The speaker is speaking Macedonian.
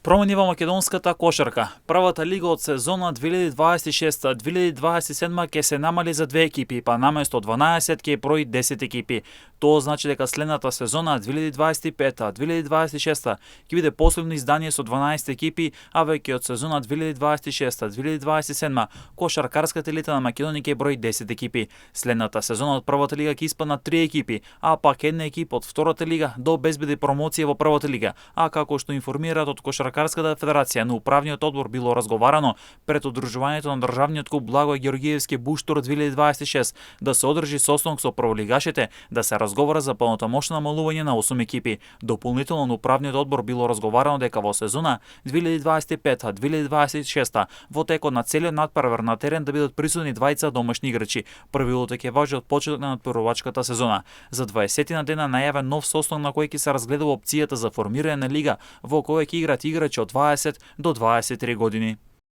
Промени во македонската кошарка. Првата лига од сезона 2026-2027 ќе се намали за 2 екипи, па наместо 12 ќе брои 10 екипи. Тоа значи дека следната сезона 2025-2026 ќе биде последно издание со 12 екипи, а веќе од сезона 2026-2027 кошаркарската елита на Македонија ќе брои 10 екипи. Следната сезона од првата лига ќе испаднат 3 екипи, а пак една екипа од втората лига да обезбеди промоција во првата лига, а како што информираат од Кошаркарската федерација на управниот одбор било разговарано пред одржувањето на државниот куп Благој Георгиевски Буштур 2026 да се одржи состанок со прволигашите, да се разговара за полномошно намалување на 8 екипи. Дополнително на управниот одбор било разговарано дека во сезона 2025-2026 во текот на целиот натпревар на терен да бидат присутни двајца домашни играчи. Првилото ќе важи од почеток на надпреварувачката сезона. За 20 на дена најавен нов состанок на кој ќе се разгледува опцијата за формирање на лига во која ќе играат играчи од 20 до 23 години.